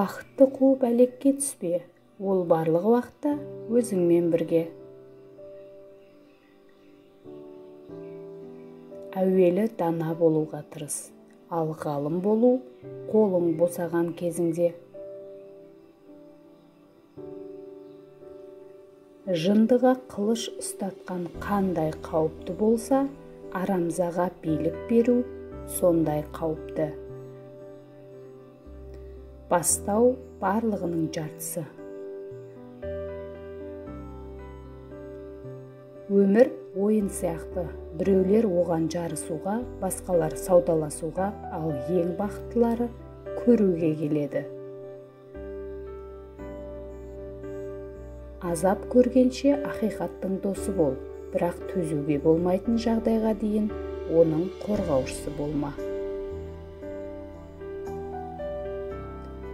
Бақытты қуып әлекке түспе, ол барлық уақытта өзіңмен бірге. Әуелі дана болуға тырыс, ал ғалым болу қолың босаған кезіңде. Жындыға қылыш ұстатқан қандай қауіпті болса, арамзаға билік беру сондай қауіпті. Бастау барлығының жартысы. Өмір ойын сияқты, біреулер оған жарысуға, басқалар саудаласуға, ал ең бақыттылары көруге келеді. Азап көргенше ақиқаттың досы бол, бірақ төзуге болмайтын жағдайға дейін оның қорғаушысы болма.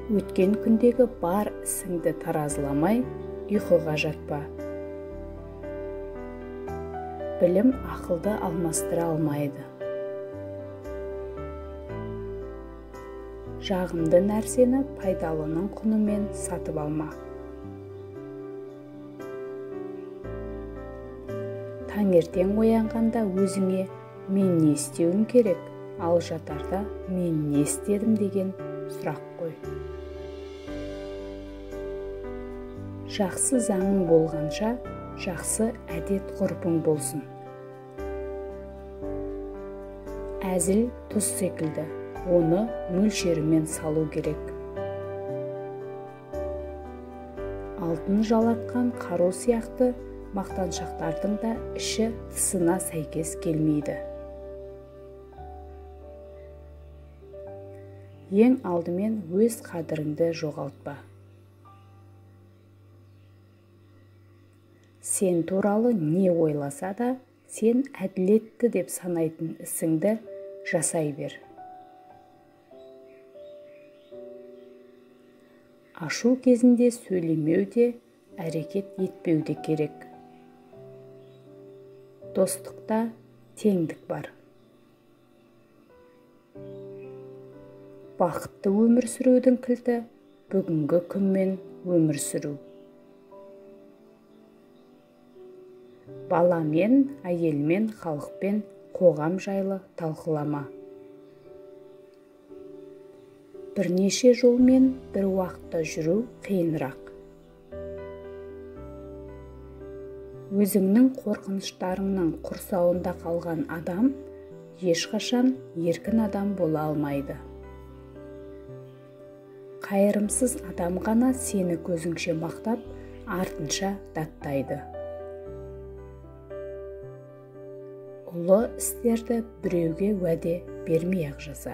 Өткен күндегі бар ісіңді таразыламай, ұйқыға жатпа. Білім ақылды алмастыра алмайды. Жағымды нәрсені пайдалының құнымен сатып алма. Таңертең оянғанда өзіңе мен не істеуім керек, ал жатарда мен не істедім деген сұрақ қой. Жақсы заңың болғанша, жақсы әдет-ғұрпың болсын. Әзіл тұз секілді, оны мөлшерімен салу керек. Алтын жалатқан қару сияқты мақтаншақтардың да іші тысына сәйкес келмейді. Ең алдымен өз қадіріңді жоғалтпа. Сен туралы не ойласа да, сен әділетті деп санайтын ісіңді жасай бер. Ашу кезінде сөйлемеу де, әрекет етпеу де керек. Достықта теңдік бар. Бақытты өмір сүрудің кілті бүгінгі күнмен өмір сүру. Баламен, әйелмен, халықпен, қоғам жайлы талқылама. Бірнеше жолмен бір уақытта жүру қиынырақ. Өзіңнің қорқыныштарыңның құрсауында қалған адам ешқашан еркін адам бола алмайды. Қайырымсыз адам ғана сені көзіңше мақтап, артынша даттайды. Ұлы істерді біреуге уәде бермей-ақ жаса.